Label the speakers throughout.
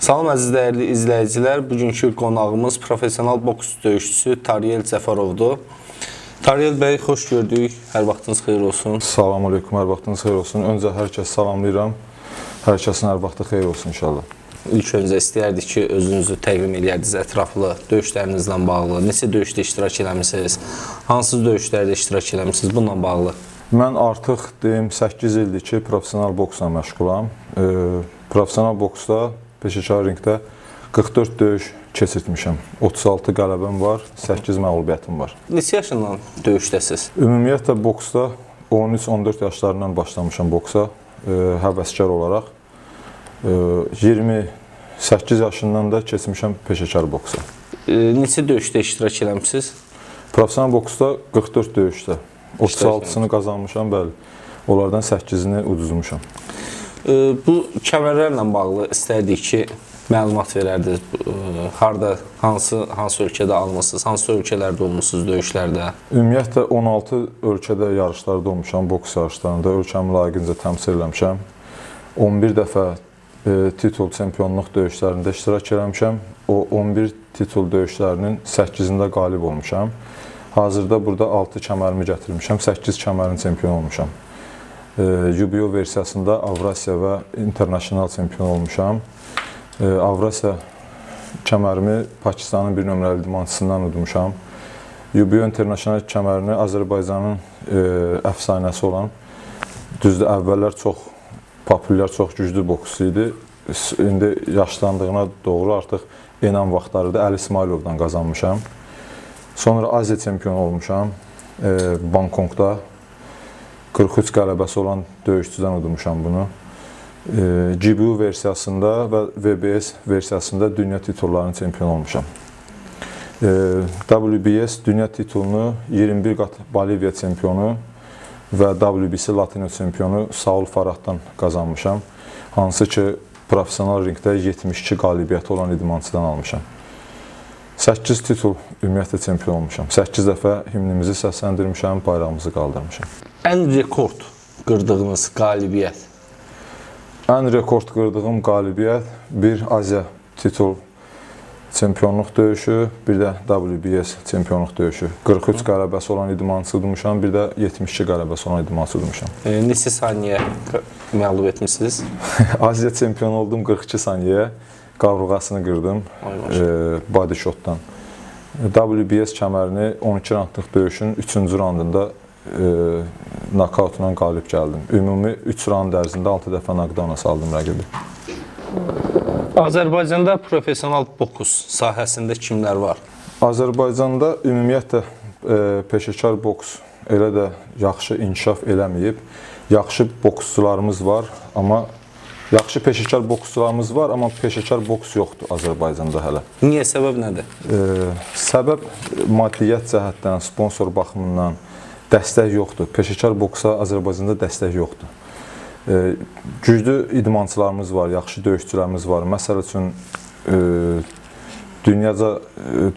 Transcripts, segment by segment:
Speaker 1: Salam əziz dəyərli izləyicilər. Bugünkü qonağımız professional boks döyüşçüsü Tariyel Cəfərovdur. Tariyel bəy, xoş gördük. Hər vaxtınız xeyir olsun.
Speaker 2: Salam aleyküm, hər vaxtınız xeyir olsun. Öncə hər kəs salamlayıram. Hər kəsin hər vaxtı xeyir olsun inşallah.
Speaker 1: İlk öncə istəyərdik ki, özünüzü təqdim eləyərdiniz ətraflı döyüşlərinizlə bağlı. Neçə döyüşdə iştirak eləmisiniz? Hansı döyüşlərdə iştirak eləmisiniz? Bununla bağlı.
Speaker 2: Mən artıq deyim 8 ildir ki, professional boksla məşğulam. Professional boksda, peşəkar ringdə 44 döyüş keçirtmişəm. 36 qələbəm var, 8 məğlubiyyətim var.
Speaker 1: Neçə yaşından döyüşdəsiz?
Speaker 2: Ümumiyyətlə boksda 13-14 yaşlarından başlamışam boksa, həvəskar olaraq. 28 yaşından da keçmişəm peşəkar boksa.
Speaker 1: Neçə döyüşdə iştirak eləmisiniz?
Speaker 2: Professional boksda 44 döyüşdə 36-sını qazanmışam, bəli. Onlardan 8-ini uduzmuşam.
Speaker 1: Bu kəmərlərlə bağlı istərdik ki, məlumat verərdiniz. Harda, hansı ölkədə almısınız, hansı ölkələrdə olmusunuz döyüşlərdə?
Speaker 2: Ümumiyyətlə 16 ölkədə yarışlarda olmuşam, boks yarışlarında ölkəmi layiqincə təmsil eləmişəm. 11 dəfə titul çempionluq döyüşlərində iştirak eləmişəm. O 11 titul döyüşlərinin 8-ində qalib olmuşam. Hazırda burada 6 kəmərimi gətirmişəm, 8 kəmərin çempionu olmuşam. UBO versiyasında Avrasiya və International çempion olmuşam. Avrasiya kəmərimi Pakistanın bir nömrəli idmançısından udmuşam. UBO International kəmərini Azərbaycanın əfsanəsi olan, düzdür, əvvəllər çox populyar, çox güclü boksçu idi. İndi yaşlandığına doğru artıq enən vaxtlarıdır. Əli İsmayılovdan qazanmışam. Sonra Aziya çempionu olmuşam Bangkokda. 43 qələbəsi olan döyüşçüdən udmuşam bunu. GBU versiyasında və VBS versiyasında dünya titullarının çempionu olmuşam. WBS dünya titulunu 21 qat Boliviya çempionu və WBC Latino çempionu Saul Farahdan qazanmışam. Hansı ki, professional ringdə 72 qalibiyyəti olan idmançıdan almışam. 8 titul ümumiyyətlə çempion olmuşam. 8 dəfə himnimizi səsləndirmişəm, bayrağımızı qaldırmışam.
Speaker 1: Ən rekord qırdığınız qalibiyyət?
Speaker 2: Ən rekord qırdığım qalibiyyət bir Aziya titul çempionluq döyüşü, bir də WBS çempionluq döyüşü. 43 qələbəsi olan idmançı udmuşam, bir də 72 qələbəsi olan idmançı udmuşam.
Speaker 1: Neçə saniyə məğlub etmisiniz?
Speaker 2: Aziya çempionu oldum 42 saniyə. Qavrğasını qırdım body shotdan. WBS kəmərini 12 raundluq döyüşün 3-cü raundunda nokautla qalib gəldim. Ümumi 3 raund ərzində 6 dəfə nokdauna saldım rəqibi.
Speaker 1: Azərbaycanda professional boks sahəsində kimlər var?
Speaker 2: Azərbaycanda ümumiyyətlə peşəkar boks elə də yaxşı inkişaf eləməyib. Yaxşı boksçularımız var, amma yaxşı peşəkar boksçularımız var, amma peşəkar boks yoxdur Azərbaycanda hələ.
Speaker 1: Niyə? Səbəb nədir?
Speaker 2: Səbəb maddiyyat cəhətdən, sponsor baxımından dəstək yoxdur. Peşəkar boksa Azərbaycanda dəstək yoxdur. Güclü idmançılarımız var, yaxşı döyüşçülərimiz var. Məsəl üçün,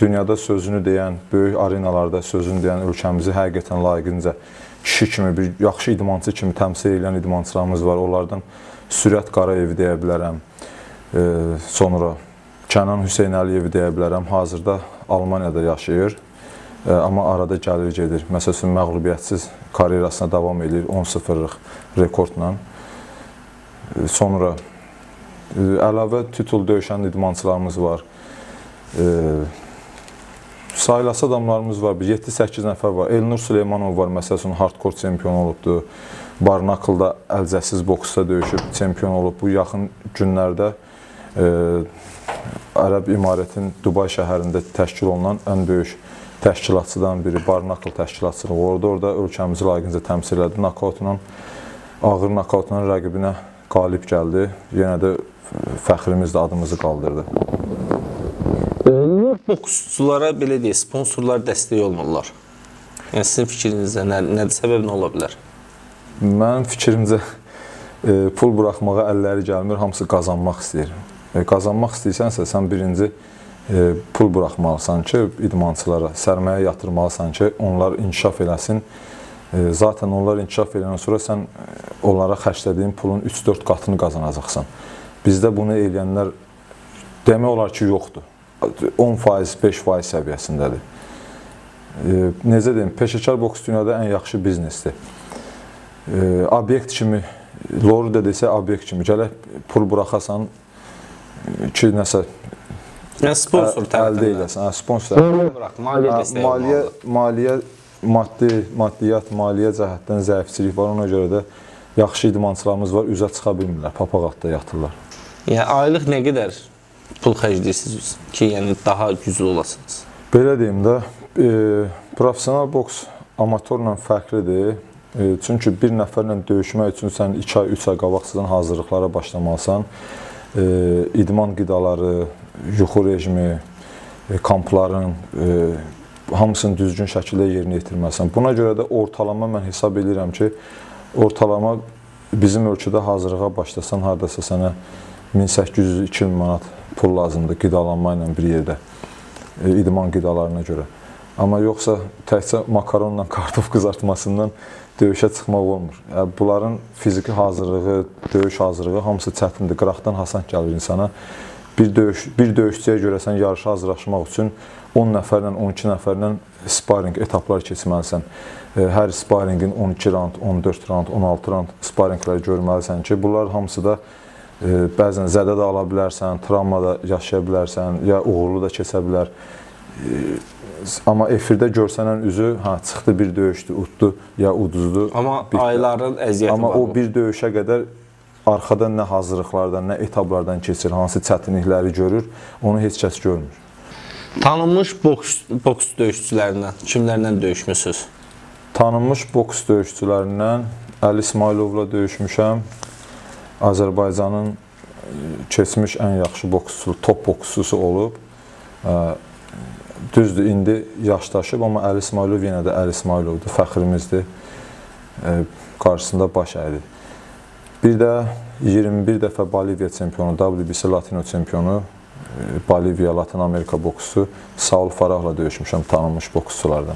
Speaker 2: dünyada sözünü deyən, böyük arenalarda sözünü deyən ölkəmizi həqiqətən layiqincə kişi kimi, bir yaxşı idmançı kimi təmsil edən idmançılarımız var. Onlardan Sürət Qarayevi deyə bilərəm. Sonra Kənan Hüseynəliyevi deyə bilərəm. Hazırda Almaniyada yaşayır, amma arada gəlir gedir. Məsəl üçün, məğlubiyyətsiz karyerasına davam edir 10-0-lıq rekordla. Sonra əlavə titul döyüşən idmançılarımız var. Saylası adamlarımız var, 7-8 nəfər var. Elnur Süleymanov var, məsəl üçün, hardcore çempion olubdur. Barnaklda əlcəsiz boksda döyüşüb, çempion olub. Bu yaxın günlərdə Ərəb İmarətin Dubay şəhərində təşkil olunan ən böyük təşkilatçıdan biri, Barnakl təşkilatçılığı oldu. Orada ölkəmizi layiqincə təmsil elədi. Nokautla, ağır nokautla rəqibinə qalib gəldi. Yenə də fəxrimizlə adımızı qaldırdı.
Speaker 1: Boksçulara belə deyək, sponsorlar dəstək olmurlar. Yəni sizin fikrinizdə nədir, səbəb nə ola bilər?
Speaker 2: Mənim fikrimcə pul buraxmağa əlləri gəlmir, hamısı qazanmaq istəyir. Qazanmaq istəyirsənsə, sən birinci pul buraxmalısan ki, idmançılara, sərmayə yatırmalısan ki, onlar inkişaf eləsin. Zaten onlar inkişaf eləyəndən sonra sən onlara xərclədiyin pulun 3-4 qatını qazanacaqsan. Bizdə bunu eləyənlər Demək olar ki, yoxdur. 10%, 5% səviyyəsindədir. Necə deyim, peşəkar boks dünyada ən yaxşı biznesdir. Obyekt kimi, doğru da desə obyekt kimi, gələk pul buraxasan ki, nəsə
Speaker 1: Yəni sponsor tərəfindən
Speaker 2: əldə edəsən. Hə, sponsor
Speaker 1: bırax, maliyyə dəstəyi olmalıdır.
Speaker 2: Maliyyə, maddiyyat, maliyyə cəhətdən zəifçilik var. Ona görə də yaxşı idmançılarımız var, üzə çıxa bilmirlər, papaq altda yatırlar.
Speaker 1: Yəni aylıq nə qədər pul xərcləyirsiniz ki, yəni daha güclü olasınız?
Speaker 2: Belə deyim də, professional boks amatorla fərqlidir. Çünki bir nəfərlə döyüşmək üçün sən 2 ay, 3 ay qabaqcadan hazırlıqlara başlamalısan. İdman qidaları, yuxu rejimi, kampların hamısını düzgün şəkildə yerinə yetirməlisən. Buna görə də ortalama mən hesab edirəm ki, ortalama bizim ölkədə hazırlığa başlasan, hardasa sənə 1800-2000 manat pul lazımdır qidalanma ilə bir yerdə, idman qidalarına görə. Amma yoxsa təkcə makaronla kartof qızartmasından döyüşə çıxmaq olmur. Yəni, bunların fiziki hazırlığı, döyüş hazırlığı hamısı çətindir. Qıraqdan asan gəlir insana. Bir döyüşçüyə görə sən yarışa hazırlaşmaq üçün 10 nəfərlə, 12 nəfərlə sparring etaplar keçməlisən. Hər sparringin 12 round, 14 round, 16 round sparringləri görməlisən ki, bunlar hamısı da bəzən zədə də ala bilərsən, travma da yaşaya bilərsən, ya uğurlu da keçə bilər. Amma efirdə görsənən üzü, hə, çıxdı bir döyüşdü, utdu ya uduzdu.
Speaker 1: Amma
Speaker 2: bitdi.
Speaker 1: Ayların əziyyəti
Speaker 2: Amma
Speaker 1: var.
Speaker 2: o bir döyüşə qədər arxadan nə hazırlıqlardan, nə etaplardan keçir, hansı çətinlikləri görür, onu heç kəs görmür.
Speaker 1: Tanınmış boks döyüşçülərindən kimlərlə döyüşmüsünüz?
Speaker 2: Tanınmış boks döyüşçülərindən Əli İsmayılovla döyüşmüşəm. Azərbaycanın keçmiş ən yaxşı boksçusu, top boksçusu olub. Düzdür, indi yaşdaşıb, amma Əli İsmayılov yenə də Əli İsmayılovdur, fəxrimizdir. Qarşısında baş əydi. Bir də 21 dəfə Boliviya çempionu, WBC Latino çempionu, Boliviya, Latin Amerika boksçusu Saul Farahla döyüşmüşəm, tanınmış boksçulardan.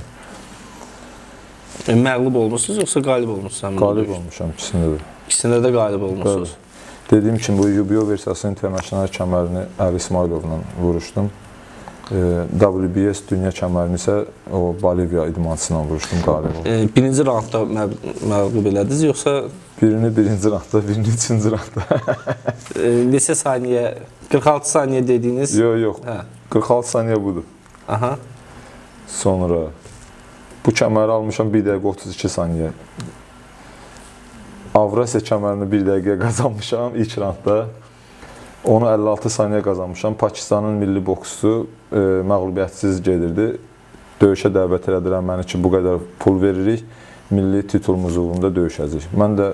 Speaker 1: Məğlub olmusunuz yoxsa qalib olmusunuz?
Speaker 2: Qalib olmuşam ikisində də.
Speaker 1: İkisində də qalib olmusunuz.
Speaker 2: Bəli. Dediyim kimi, bu UBO versiyasının international kəmərini Əli İsmayılovla vuruşdum. WBS dünya kəmərini isə o Boliviya idmançısıyla vuruşdum, qalib oldum.
Speaker 1: Birinci raundda məğlub elədiniz yoxsa?
Speaker 2: Birini birinci raundda, birini üçüncü raundda.
Speaker 1: Neçə saniyə? 46 saniyə dediyiniz?
Speaker 2: Yox, yox.
Speaker 1: Hə.
Speaker 2: 46 saniyə budur.
Speaker 1: Aha.
Speaker 2: Sonra bu kəməri almışam 1 dəqiqə 32 saniyə. Avrasiya kəmərini 1 dəqiqəyə qazanmışam ilk raundda. Onu 56 saniyə qazanmışam. Pakistanın milli boksçusu məğlubiyyətsiz gedirdi. Döyüşə dəvət elədilər məni ki, bu qədər pul veririk, milli titulumuz uğrunda döyüşəcəyik. Mən də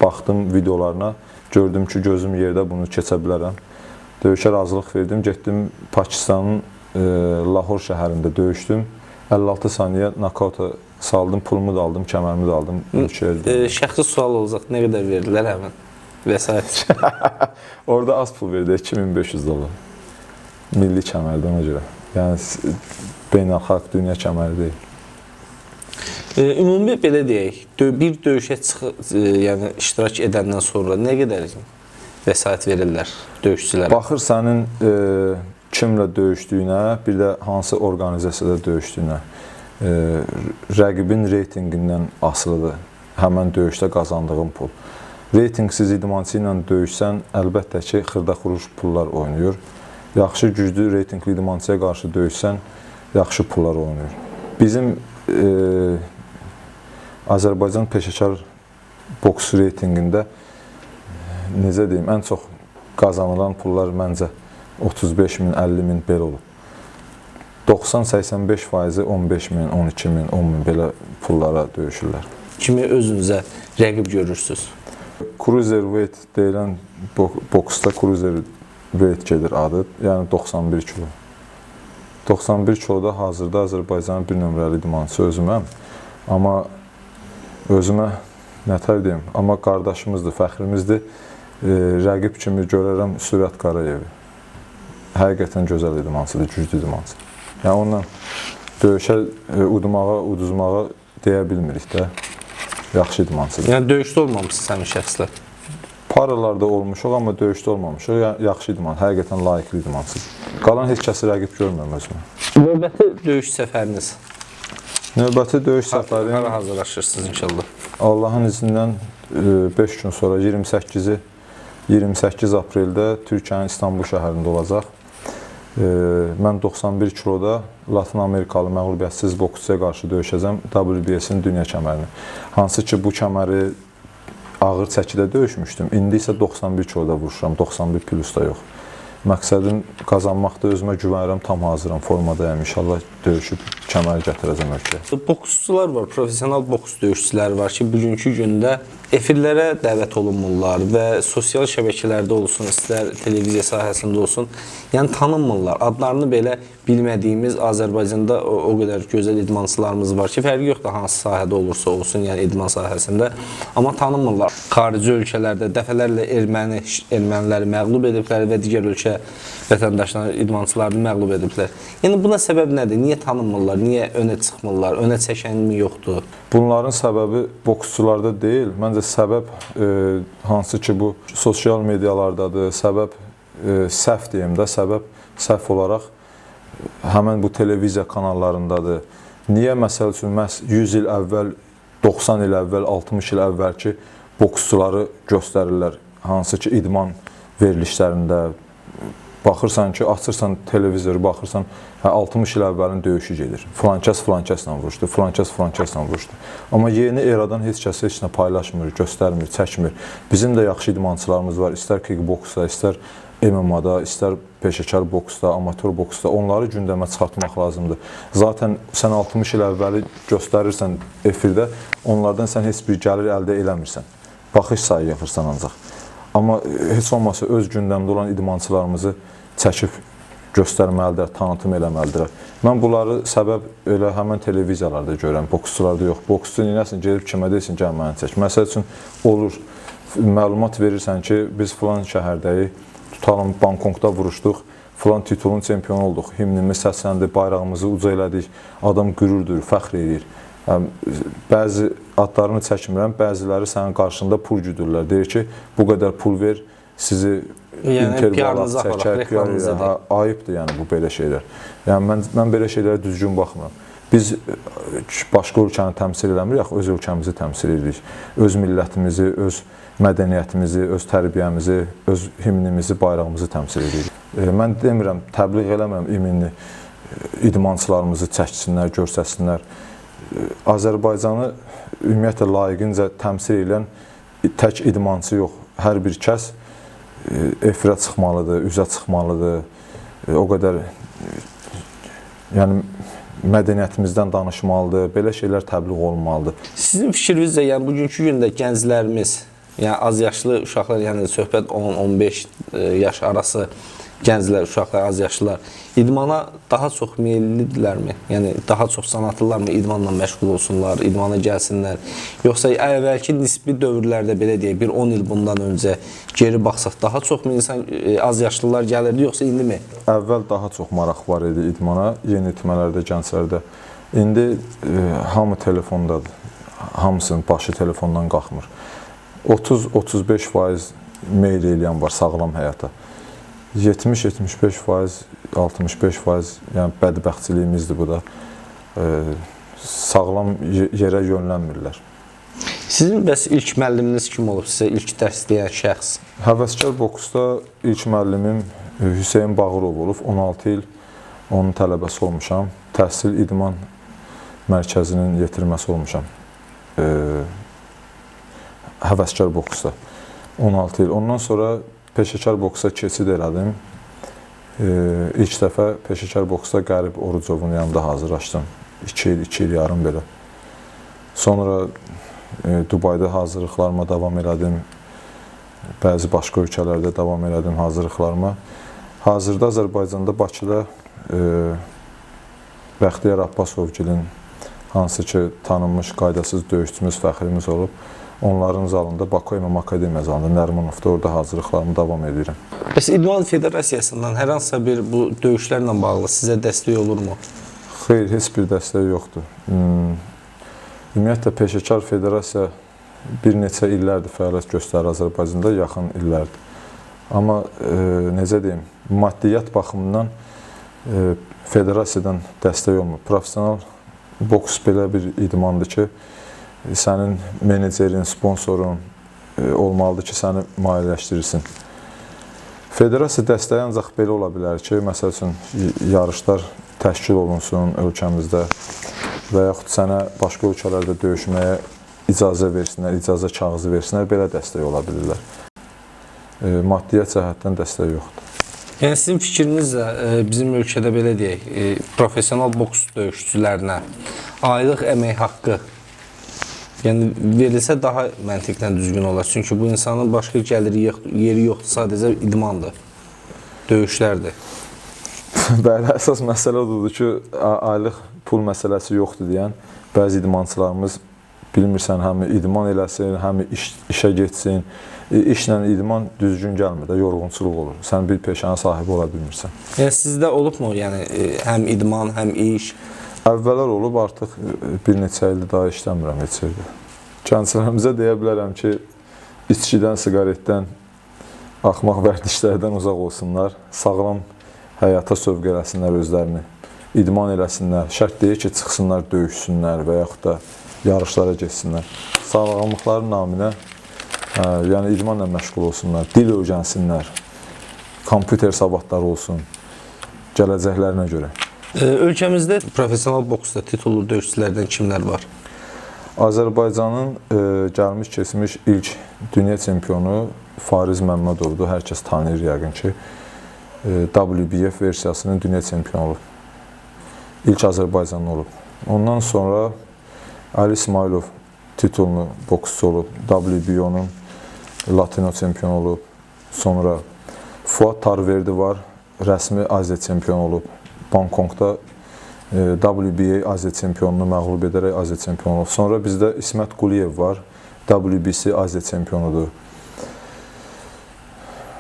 Speaker 2: baxdım videolarına, gördüm ki, gözüm yerdə bunu keçə bilərəm. Döyüşə razılıq verdim, getdim Pakistanın Lahor şəhərində döyüşdüm. 56 saniyə nokauta saldım, pulumu da aldım, kəmərimi də aldım.
Speaker 1: Şəxsi sual olacaq, nə qədər verdilər həmin vəsait?
Speaker 2: Orada az pul verdi, 2500 dolar. Milli kəmərdə ona görə. Yəni, beynəlxalq dünya kəməri deyil.
Speaker 1: Ümumi belə deyək, bir döyüşə yəni iştirak edəndən sonra nə qədər vəsait verirlər döyüşçülərə?
Speaker 2: Baxır sənin kimlə döyüşdüyünə, bir də hansı orqanizasiyada döyüşdüyünə. Rəqibin reytinqindən asılıdır həmən döyüşdə qazandığın pul. Reytinqsiz idmançı ilə döyüşsən, əlbəttə ki, xırda-xuruş pullar oynayır. Yaxşı, güclü reytinqli idmançıya qarşı döyüşsən, yaxşı pullar oynayır. Bizim Azərbaycan peşəkar boks reytinqində, necə deyim, ən çox qazanılan pullar məncə 35 min, 50 min belə olub. 90-85 faizi 15 min, 12 min, 10 min belə pullara döyüşürlər.
Speaker 1: Kimi özünüzə rəqib görürsünüz?
Speaker 2: Cruiserweight deyilən boksda cruiserweight gedir adı, yəni 91 kilo. 91 kiloda hazırda Azərbaycanın bir nömrəli idmançısı özüməm. Amma özümə nətər deyim, amma qardaşımızdır, fəxrimizdir. Rəqib kimi görərəm Sürət Qarayevi. Həqiqətən gözəl idmançıdır, güclü idmançıdır. Yəni onunla döyüşə, udmağa, uduzmağa deyə bilmirik də. Yaxşı idmançıdır.
Speaker 1: Yəni döyüşdə olmamışsınız həmin şəxslə?
Speaker 2: Paralarda olmuşuq, amma döyüşdə olmamışıq. Yəni, yaxşı idman, həqiqətən layiqli idmançıdır. Qalan heç kəsi rəqib görmürəm özümə.
Speaker 1: Növbəti döyüş səfəriniz?
Speaker 2: Növbəti döyüş səfərim...
Speaker 1: Hara hazırlaşırsınız inşallah?
Speaker 2: Allahın izindən 5 gün sonra 28 apreldə Türkiyənin İstanbul şəhərində olacaq. Mən 91 kiloda Latın Amerikalı məğlubiyyətsiz boksçuya qarşı döyüşəcəm WBS-in dünya kəmərini. Hansı ki, bu kəməri ağır çəkidə döyüşmüşdüm. İndi isə 91 kiloda vuruşuram, 91 plusda yox. Məqsədim qazanmaqda, özümə güvənirəm, tam hazıram, formadayam. İnşallah döyüşüb kəməri gətirəcəm ölkəyə.
Speaker 1: Boksçular var, professional boks döyüşçüləri var ki, bugünkü gündə efirlərə dəvət olunmurlar və sosial şəbəkələrdə olsun, istər televiziya sahəsində olsun, yəni tanınmırlar. Adlarını belə bilmədiyimiz Azərbaycanda o qədər gözəl idmançılarımız var ki, fərqi yoxdur hansı sahədə olursa olsun, yəni idman sahəsində, amma tanınmırlar. Xarici ölkələrdə dəfələrlə erməniləri məğlub ediblər və digər ölkə vətəndaşlarını, idmançılarını məğlub ediblər. Yəni buna səbəb nədir? Niyə tanınmırlar? Niyə önə çıxmırlar? Önə çəkənmi yoxdur?
Speaker 2: Bunların səbəbi boksçularda deyil. Məncə səbəb hansı ki bu sosial medialardadır. Səbəb səhv deyim də, səbəb səhv olaraq həmən bu televiziya kanallarındadır. Niyə məsəl üçün məhz 100 il əvvəl, 90 il əvvəl, 60 il əvvəlki boksçuları göstərirlər? Hansı ki idman verilişlərində baxırsan ki, açırsan televizoru, baxırsan, hə, 60 il əvvəlin döyüşü gedir. Filankəs filankəslə vuruşdu, filankəs filankəslə vuruşdu. Amma yeni eradan heç kəs heç nə paylaşmır, göstərmir, çəkmir. Bizim də yaxşı idmançılarımız var, istər kickboksda, istər MMA-da, istər peşəkar boksda, amatör boksda, onları gündəmə çıxartmaq lazımdır. Zaten sən 60 il əvvəli göstərirsən efirdə, onlardan sən heç bir gəlir əldə eləmirsən. Baxış sayı yığırsan ancaq. Amma heç olmasa öz gündəmdə olan idmançılarımızı çəkib göstərməlidirlər, tanıtım eləməlidirlər. Mən bunları səbəb elə həmən televiziyalarda görürəm, boksçularda yox. Boksçu neyləsin, gedib kimə desin, gəl məni çək. Məsəl üçün, olur, məlumat verirsən ki, biz filan şəhərdəyik, tutalım, Bangkokda vuruşduq, filan titulun çempionu olduq, himnimiz səsləndi, bayrağımızı uca elədik, adam qürurdur, fəxr eləyir. Bəzi adlarını çəkmirəm, bəziləri sənin qarşında pul güdürlər. Deyir ki, bu qədər pul ver, sizi intervyu alaq, çəkək, PR, ayıbdır yəni bu belə şeylər. Yəni mən belə şeylərə düzgün baxmıram. Biz başqa ölkəni təmsil eləmirik, axı öz ölkəmizi təmsil edirik. Öz millətimizi, öz mədəniyyətimizi, öz tərbiyəmizi, öz himnimizi, bayrağımızı təmsil edirik. Mən demirəm, təbliğ eləmirəm iminli idmançılarımızı çəksinlər, göstərsinlər. Azərbaycanı ümumiyyətlə layiqincə təmsil edən tək idmançı yox, hər bir kəs efirə çıxmalıdır, üzə çıxmalıdır. O qədər yəni mədəniyyətimizdən danışmalıdır, belə şeylər təbliğ olunmalıdır.
Speaker 1: Sizin fikrinizcə, yəni bugünkü gündə gənclərimiz, yəni az yaşlı uşaqlar, yəni söhbət 10-15 yaş arası gənclər, uşaqlar, az yaşlılar idmana daha çox meyillidirlərmi? Yəni daha çox can atırlarmı idmanla məşğul olsunlar, idmana gəlsinlər? Yoxsa əvvəlki nisbi dövrlərdə belə deyək, bir 10 il bundan öncə geri baxsaq daha çox mu insan az yaşlılar gəlirdi, yoxsa indi mi?
Speaker 2: Əvvəl daha çox maraq var idi idmana, yeniyetmələrdə, gənclərdə. İndi hamı telefondadır. Hamısının başı telefondan qalxmır. 30-35% meyl eləyən var sağlam həyata. 70-75%, 65% yəni bədbəxtçiliyimizdir bu da. Sağlam yerə yönlənmirlər.
Speaker 1: Sizin bəs ilk müəlliminiz kim olub sizə, ilk dərs deyən şəxs?
Speaker 2: Həvəskar boksda ilk müəllimim Hüseyn Bağırov olub. 16 il onun tələbəsi olmuşam. Təhsil İdman Mərkəzinin yetirməsi olmuşam. Həvəskar boksda 16 il. Ondan sonra peşəkar boksa keçid elədim. İlk dəfə peşəkar boksda Qərib Orucovun yanında hazırlaşdım. 2 il, 2 il yarım belə. Sonra Dubayda hazırlıqlarıma davam elədim. Bəzi başqa ölkələrdə davam elədim hazırlıqlarıma. Hazırda Azərbaycanda Bakıda Bəxtiyar Abbasovgilin hansı ki tanınmış qaydasız döyüşçümüz, fəxrimiz olub. Onların zalında, Bakı MMA Akademiya zalında, Nərmanovda orada hazırlıqlarımı davam edirəm.
Speaker 1: Bəs İdman Federasiyasından hər hansısa bir bu döyüşlərlə bağlı sizə dəstək olurmu?
Speaker 2: Xeyr, heç bir dəstək yoxdur. Ümumiyyətlə, Peşəkar Federasiya Bir neçə illərdir fəaliyyət göstərir Azərbaycanda, yaxın illərdir. Amma necə deyim, maddiyyat baxımından federasiyadan dəstək olmur. Professional boks belə bir idmandır ki, sənin menecerin, sponsorun olmalıdır ki, səni maliyyələşdirirsin. Federasiya dəstəyi ancaq belə ola bilər ki, məsəl üçün yarışlar təşkil olunsun ölkəmizdə və yaxud sənə başqa ölkələrdə döyüşməyə icazə versinlər, icazə kağızı versinlər, belə dəstək ola bilirlər. Maddiyyat cəhətdən dəstək yoxdur.
Speaker 1: Yəni sizin fikrinizlə bizim ölkədə belə deyək, professional boks döyüşçülərinə aylıq əmək haqqı, yəni verilsə daha məntiqlə düzgün olar. Çünki bu insanın başqa gəliri yeri yoxdur, sadəcə idmandır, döyüşlərdir.
Speaker 2: Bəli, əsas məsələ odur ki, aylıq pul məsələsi yoxdur deyən bəzi idmançılarımız bilmirsən, həm idman eləsin, həm işə getsin. İşlə idman düzgün gəlmir də, yorğunçuluq olur. Sən bir peşənin sahibi ola bilmirsən.
Speaker 1: Yəni sizdə olubmu? Yəni həm idman, həm iş?
Speaker 2: Əvvəllər olub, artıq bir neçə ildir daha işləmirəm heç yerdə. Gənclərimizə deyə bilərəm ki, içkidən, siqaretdən, axmaq vərdişlərdən uzaq olsunlar, sağlam həyata sövq eləsinlər özlərini, idman eləsinlər. Şərt deyil ki, çıxsınlar, döyüşsünlər və yaxud da yarışlara getsinlər. Sağlamlıqları naminə, yəni idmanla məşğul olsunlar, dil öyrənsinlər, kompüter savadları olsun gələcəklərinə görə.
Speaker 1: Ölkəmizdə professional boksda titullu döyüşçülərdən kimlər var?
Speaker 2: Azərbaycanın gəlmiş keçmiş ilk dünya çempionu Fariz Məmmədovdur. Hər kəs tanıyır yəqin ki. WBF versiyasının dünya çempionu olub. İlk Azərbaycanlı olub. Ondan sonra Ali İsmailov titullu boksçu olub. WBO-nun Latino çempionu olub. Sonra Fuad Tarverdi var. Rəsmi Aziya çempionu olub. Bangkokda WBA Aziya çempionunu məğlub edərək Aziya çempionu olub. Sonra bizdə İsmət Quliyev var. WBC Aziya çempionudur.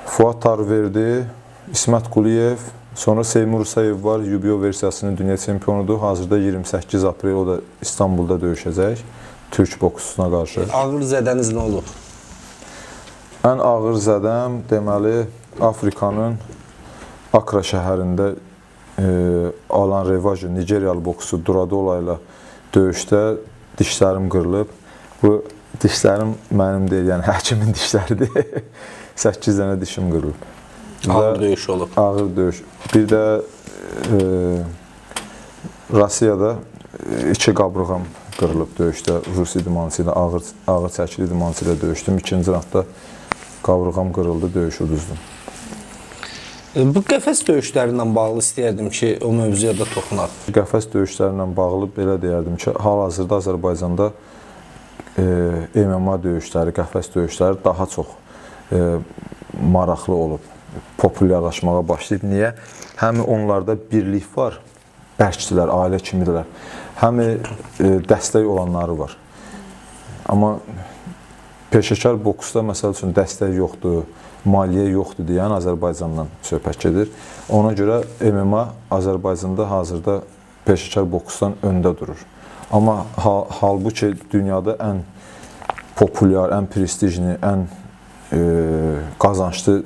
Speaker 2: Fuad Tarverdi, İsmət Quliyev, sonra Seymur Sayev var. UBO versiyasının dünya çempionudur. Hazırda 28 aprel o da İstanbulda döyüşəcək türk boksçusuna qarşı.
Speaker 1: Ağır zədəniz nə olub?
Speaker 2: Ən ağır zədəm deməli Afrikanın Akra şəhərində Alan Revajo, Nigeriyalı boksçu Duradola ilə döyüşdə dişlərim qırılıb. Bu dişlərim mənim deyil, yəni həkimin dişləridir. 8 dənə dişim qırılıb.
Speaker 1: Ağır döyüş olub.
Speaker 2: Ağır döyüş. Bir də Rusiyada 2 qaburğam qırılıb döyüşdə. Rus idmançı ilə, ağır çəkili idmançı ilə döyüşdüm. İkinci rənddə qaburğam qırıldı, döyüşü uduzdum.
Speaker 1: Bu qəfəs döyüşlərindən bağlı istəyərdim ki, o mövzuya da toxunaq.
Speaker 2: Qəfəs döyüşlərindən bağlı belə deyərdim ki, hal-hazırda Azərbaycanda MMA döyüşləri, qəfəs döyüşləri daha çox maraqlı olub, populyarlaşmağa başlayıb. Niyə? Həm onlarda birlik var, bərkdilər, ailə kimidirlər. Həm dəstək olanları var. Amma peşəkar boksda məsəl üçün dəstək yoxdur, maliyyə yoxdur deyən Azərbaycandan söhbət gedir. Ona görə MMA Azərbaycanda hazırda peşəkar boksdan öndə durur. Amma halbuki dünyada ən populyar, ən prestijli, ən qazançlı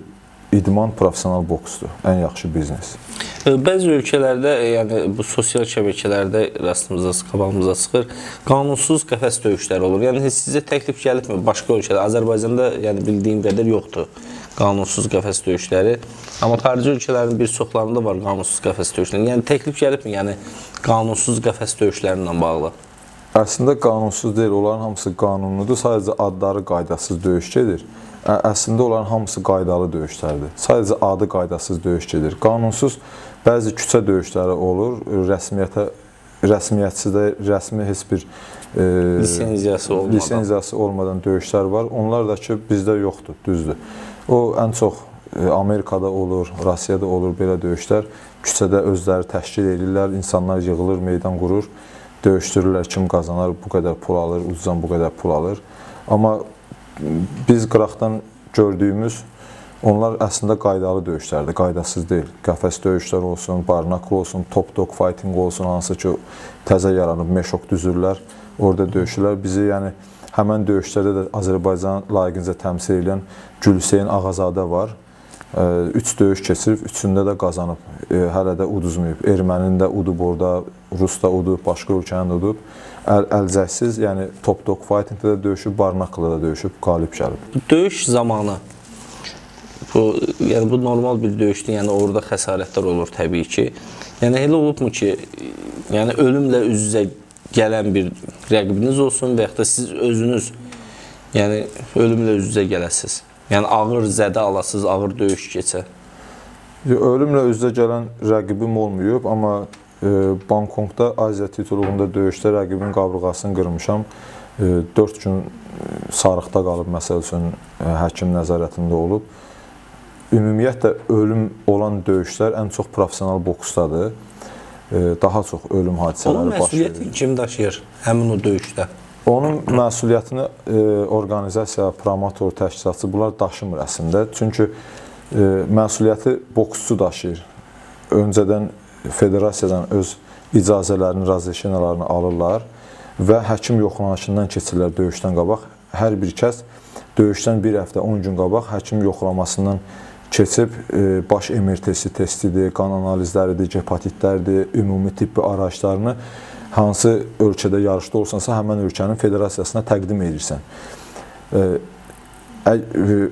Speaker 2: idman professional boksdur. Ən yaxşı biznes.
Speaker 1: Bəzi ölkələrdə, yəni bu sosial şəbəkələrdə rastımıza, qabağımıza çıxır, qanunsuz qəfəs döyüşləri olur. Yəni heç sizə təklif gəlibmi başqa ölkədə? Azərbaycanda yəni bildiyim qədər yoxdur qanunsuz qəfəs döyüşləri. Amma xarici ölkələrin bir çoxlarında var qanunsuz qəfəs döyüşləri. Yəni təklif gəlibmi? Yəni qanunsuz qəfəs döyüşləri ilə bağlı?
Speaker 2: Əslində qanunsuz deyil, onların hamısı qanunludur. Sadəcə adları qaydasız döyüş gedir. Əslində onların hamısı qaydalı döyüşlərdir. Sadəcə adı qaydasız döyüş gedir. Qanunsuz bəzi küçə döyüşləri olur. Rəsmiyyətsiz də, rəsmi heç bir lisenziyası olmadan döyüşlər var. Onlar da ki, bizdə yoxdur, düzdür. O ən çox Amerikada olur, Rusiyada olur belə döyüşlər. Küçədə özləri təşkil edirlər, insanlar yığılır, meydan qurur, döyüşdürürlər, kim qazanar bu qədər pul alır, ucuzdan bu qədər pul alır. Amma biz qıraqdan gördüyümüz, onlar əslində qaydalı döyüşlərdir, qaydasız deyil. Qəfəs döyüşlər olsun, barnaklı olsun, top dog fighting olsun, hansı ki təzə yaranıb, meşok düzürlər, orada döyüşürlər. Bizi yəni Həmən döyüşlərdə də Azərbaycan layiqincə təmsil edən Gülhüseyn Ağazadə var. 3 döyüş keçirib, üçündə də qazanıb. Hələ də uduzmayıb. Erməninin də udub orada, Rus da udub, başqa ölkənin də udub. Əlcəksiz, yəni top dog fighting-də də döyüşüb, barnakla da döyüşüb, qalib gəlib.
Speaker 1: Döyüş zamanı bu, yəni bu normal bir döyüşdür, yəni orada xəsarətlər olur təbii ki. Yəni elə olubmu ki, yəni ölümlə üz-üzə gələn bir rəqibiniz olsun və yaxud da siz özünüz yəni ölümlə üz-üzə gələsiniz? Yəni ağır zədə alasız, ağır döyüş keçə.
Speaker 2: Ölümlə üz-üzə gələn rəqibim olmayıb, amma Bangkokda Aziya titulu uğrunda döyüşdə rəqibin qabırğasını qırmışam. 4 gün sarıqda qalıb, məsəl üçün həkim nəzarətində olub. Ümumiyyətlə ölüm olan döyüşlər ən çox professional boksdadır. Daha çox ölüm hadisələri
Speaker 1: Onun
Speaker 2: baş verir.
Speaker 1: məsuliyyətini kim daşıyır həmin o döyüşdə?
Speaker 2: Onun məsuliyyətini orqanizasiya, promotor, təşkilatçı bunlar daşımır əslində. Çünki məsuliyyəti boksçu daşıyır. Öncədən federasiyadan öz icazələrini, razrešeniyalarını alırlar və həkim yoxlanışından keçirlər döyüşdən qabaq. Hər bir kəs döyüşdən bir həftə, 10 gün qabaq həkim yoxlamasından keçib baş MRT-si testidir, qan analizləridir, hepatitlərdir, ümumi tibbi arayışlarını hansı ölkədə yarışda olsansa, həmən ölkənin federasiyasına təqdim edirsən.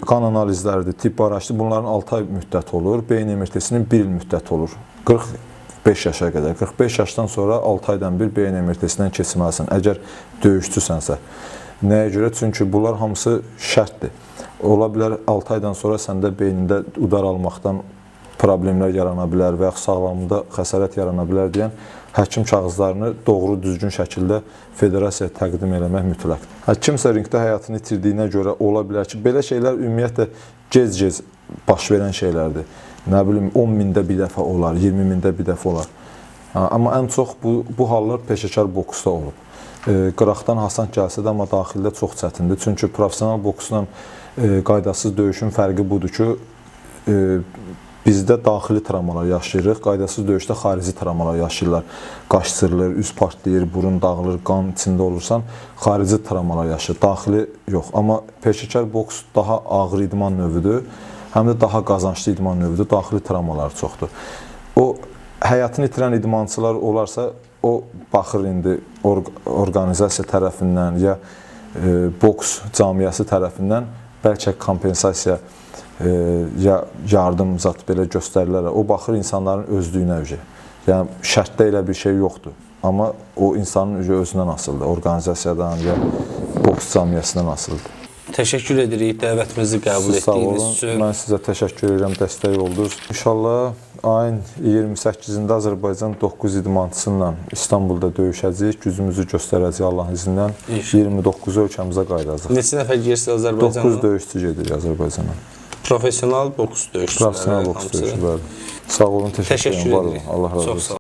Speaker 2: Qan analizləridir, tibbi arayışdır, bunların 6 ay müddəti olur, beyin MRT-sinin 1 il müddəti olur. 45 yaşa qədər. 45 yaşdan sonra 6 aydan bir beyin MRT-sindən keçməlisən, əgər döyüşçüsənsə. Nəyə görə? Çünki bunlar hamısı şərtdir. Ola bilər 6 aydan sonra səndə beynində udar almaqdan problemlər yarana bilər və yaxud sağlamlığında xəsarət yarana bilər deyən həkim kağızlarını doğru, düzgün şəkildə federasiyaya təqdim eləmək mütləqdir. Kimsə ringdə həyatını itirdiyinə görə ola bilər ki, belə şeylər ümumiyyətlə gec-gec baş verən şeylərdir. Nə bilim, 10 mində bir dəfə olar, 20 mində bir dəfə olar. Amma ən çox bu hallar peşəkar boksda olub. Qıraqdan asan gəlsə də, amma daxildə çox çətindir. Çünki professional boksla qaydasız döyüşün fərqi budur ki, bizdə daxili travmalar yaşayırıq, qaydasız döyüşdə xarici travmalar yaşayırlar. Qaş cırılır, üz partlayır, burun dağılır, qan içində olursan, xarici travmalar yaşayır, daxili yox. Amma peşəkar boks daha ağır idman növüdür, həm də daha qazançlı idman növüdür, daxili travmalar çoxdur. O, həyatını itirən idmançılar olarsa, o baxır indi orqanizasiya tərəfindən ya boks camiası tərəfindən bəlkə kompensasiya ya yardım zat belə göstərilərək, o baxır insanların özlüyünə ücə. Yəni şərtdə elə bir şey yoxdur. Amma o insanın özündən asılıdır, orqanizasiyadan ya boks camiasından asılıdır.
Speaker 1: Təşəkkür edirik dəvətimizi qəbul etdiyiniz üçün.
Speaker 2: Mən sizə təşəkkür edirəm, dəstək oldunuz. İnşallah ayın 28-də Azərbaycan 9 idmançısı ilə İstanbulda döyüşəcəyik, gücümüzü göstərəcəyik Allahın izni ilə. 29-u ölkəmizə qayıdacaq.
Speaker 1: Neçə nəfər gedirsiniz Azərbaycana?
Speaker 2: 9 döyüşçü gedirik Azərbaycana.
Speaker 1: Professional boks döyüşçüləri.
Speaker 2: Professional boks döyüşçüləri. Sağ olun, təşəkkür edirəm. Allah razı olsun.